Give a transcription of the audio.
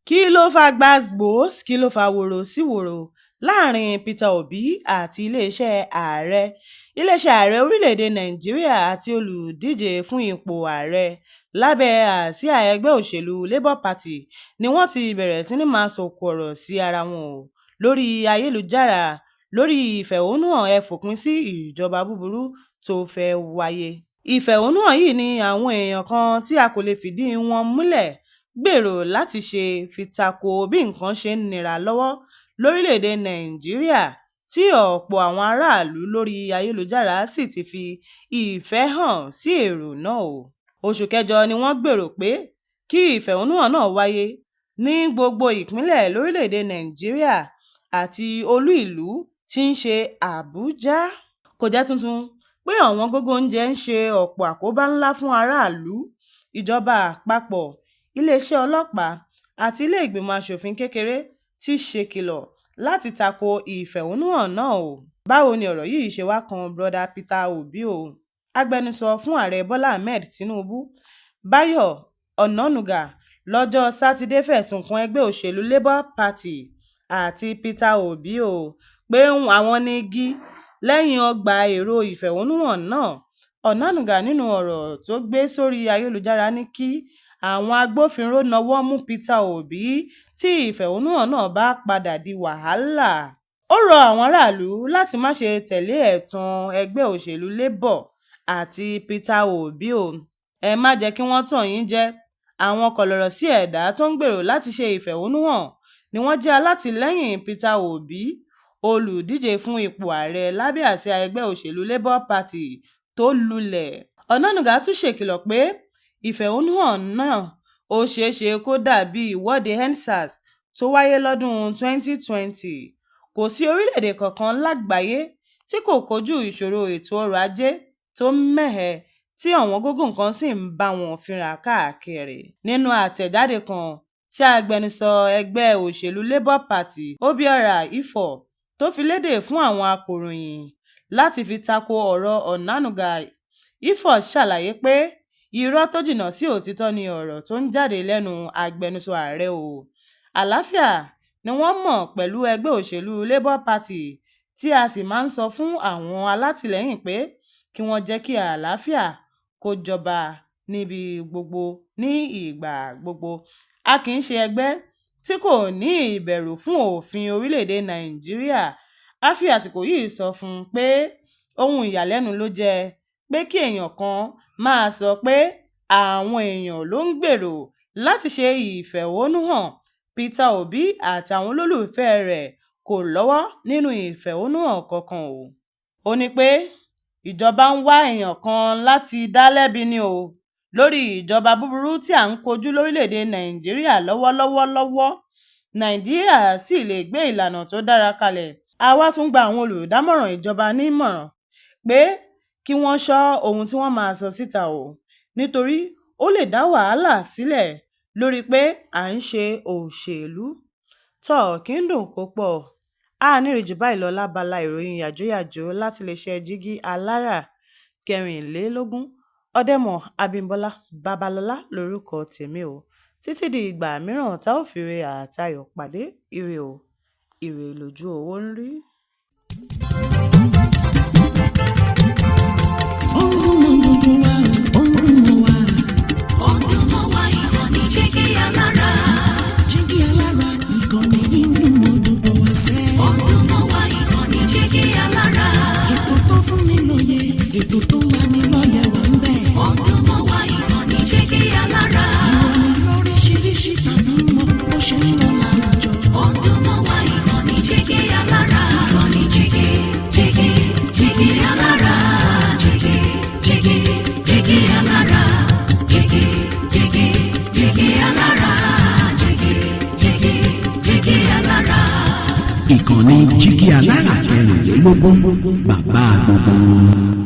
Kí ló fa gbàs-gbòs, kí ló fa woro sí woro láàrin Peter Obi àti iléeṣẹ́ ààrẹ orílẹ̀-èdè Nàíjíríà àti olùdíje fún ipò ààrẹ lábẹ́ àsíá ẹgbẹ́ òṣèlú Labour Party ni wọ́n ti bẹ̀rẹ̀ sí ní máa sọ̀kò ọ̀rọ̀ sí ara wọn o lórí ayélujára lórí ìfẹ̀hónúhàn ẹ fòpin sí ìjọba búburú tó fẹ́ẹ́ wáyé. Ìfẹ̀hónúhàn yìí ni àwọn èèyàn kan tí a kò lè fìdí wọn múlẹ̀ gbèrò láti ṣe fi ta ko bí nǹkan ṣe ń nira lọ́wọ́ lórílẹ̀-èdè Nàíjíríà, tí ọ̀pọ̀ àwọn aráàlú lórí ayélujára sì ti fi ìfẹ́ hàn sí èrò náà o. Oṣù kẹjọ ni wọ́n gbèrò pé kí ìfẹ̀hónúhàn náà wáyé ní gbogbo ìpínlẹ̀ lórílẹ̀-èdè Nàíjíríà àti olú ìlú tí í ṣe Àbújá. Kò jẹ́ tuntun pé ọ̀wọ́ngógó oúnjẹ ń ṣe ọ̀pọ̀ àkóbá ńlá fún aráàlú. Ìjọba àpapọ̀, iléeṣẹ́ ọlọ́pàá àti ilé-ìgbìmọ̀ asòfin kékeré ti ṣèkìlọ̀ láti tako ìfẹ̀hónúhàn náà o. Báwo ni ọ̀rọ̀ yìí ṣe wá kan Bùrọ̀dá Peter Obi o? Agbẹnusọ fún Ààrẹ Bọ́lá Ahmed Tinubu, Báyọ̀ Ọ̀nànúgà, lọ́jọ́ Sátidé fẹ̀sùn kan ẹgbẹ́ òṣèlú Labour Party àti Peter Obi o pé àwọn ní igi lẹ́yìn ọgbà èrò ìfẹ̀hónúhàn náà. Ọ̀nànúgà, nínú ọ̀rọ̀ tó gbé sórí ayélujára, ní kí àwọn agbófinró nawọ́ mú Peter Obi tí ìfẹ̀hónúhàn náà bá padà di wàhálà. Ó rọ àwọn aráàlú láti má ṣe tẹ̀lé ẹ̀tàn ẹgbẹ́ òṣèlú Labour àti Peter Obi o. Ẹ má jẹ́ kí wọ́n tàn yín jẹ, àwọn kọ̀lọ̀rànsí ẹ̀dá tó ń gbèrò láti ṣe ìfẹ̀hónúhàn ni wọ́n jẹ́ alátìlẹyìn Peter Obi, olùdíje fún ipò ààrẹ lábẹ́ àsíá ẹgbẹ́ òṣèlú Labour Party tó lulẹ̀. Ọ̀nànúgà tún ṣèkìlọ̀ pé ìfẹ̀hónúhàn náà ó ṣeé ṣe kó dà bíi ìwọ́de EndSARS tó wáyé lọ́dún 2020. Kò sí orílẹ̀-èdè kankan lágbàáyé tí kò kojú ìṣòro ètò ọrọ̀ ajé tó mẹ́hẹ, tí ọ̀wọ́ngógó nǹkan sì ń bá wọn fínra káàkiri. Nínú àtẹ̀jáde kan tí agbẹnusọ ẹgbẹ́ òṣèlú Labour Party, Obiora Ifoh, tó fi lédè fún àwọn akọ̀ròyìn láti fi tako ọ̀rọ̀ Ọ̀nànúgà, Ifoh ṣàlàyé pé irọ́ tó jìnnà sí òtítọ́ ni ọ̀rọ̀ tó ń jáde lẹ́nu agbẹnusọ ààrẹ o. Àlàáfíà ni wọ́n mọ̀ pẹ̀lú ẹgbẹ́ òṣèlú Labour Party, tí a sì máa ń sọ fún àwọn alátìlẹyìn pé kí wọ́n jẹ́ kí àlàáfíà kó jọba níbi gbogbo ní ìgbà gbogbo. A kì í ṣe ẹgbẹ́ tí kò ní ìbẹ̀rù fún òfin orílẹ̀-èdè Nàíjíríà. A fi àsìkò yìí sọ fún un pé ohun ìyàlẹ́nu ló jẹ́ pé kí èèyàn kan máa sọ pé àwọn èèyàn ló ń gbèrò láti ṣe ìfẹ̀hónúhàn. Peter Obi àtàwọn olólùfẹ́ẹ rẹ̀ kò lọ́wọ́ nínú ìfẹ̀hónúhàn kankan o. Ó ní pé ìjọba ń wá èèyàn kan láti dá lẹ́bi ni o lórí ìjọba búburú tí à ń kojú lórílẹ̀-èdè Nàíjíríà lọ́wọ́lọ́wọ́ lọ́wọ́. Nàíjíríà sì lè gbé ìlànà tó dára kalẹ̀. Àwa tún gba àwọn olùdámọ̀ràn ìjọba nímọ̀ràn pé kí wọ́n sọ ohun tí wọ́n máa sọ síta o, nítorí ó lè dá wàhálà sílẹ̀ lórí pé à ń ṣe òṣèlú. Tóò, kì í dùn kó pọ̀. A ní rí jù báyìí lọ lábala ìròyìn yàjóyàjó láti iléeṣẹ́ Jígí Alára 24. Ọ̀dẹ̀mọ̀ Abímbọ́lá Babalọ́lá lórúkọ tèmi o. Títí di ìgbà mìíràn tá ò fi ire àtayọ̀ pàdé, ire o, ire lójú owó ń rí. Ó ń dún mọ́ gbogbo wa o, ó ń dún mọ́ wa. Ó ń dún mọ́ wa, ìkànnì Jígí Alára. Jígí Alára, ìkànnì yìí ń dún mọ́ gbogbo wa sẹ́. Ó ń dún mọ́ wa, ìkànnì Jígí Alára. Ètò tó fún ni lóye, ètò tó ń lani lọ́yẹ̀ wà ń bẹ̀. Ó ń dún mọ́ wa, ìkànnì Jígí Alára. Ìròyìn lóríṣiríṣi tàbí mọ́ bó ṣe ń lọ láwùjọ. Ó ń dún mọ́ wa, ìkànnì Jígí Alára. Ìkànnì Jígí, Jígí, Jígí Alára. Jígí, Jígí, Jígí Alára. Jígí, Jígí, Jígí Alára. Jígí, Jígí, Jígí Alára. Ìkànnì Jígí Alára 24, bàbá gbogbo wọn.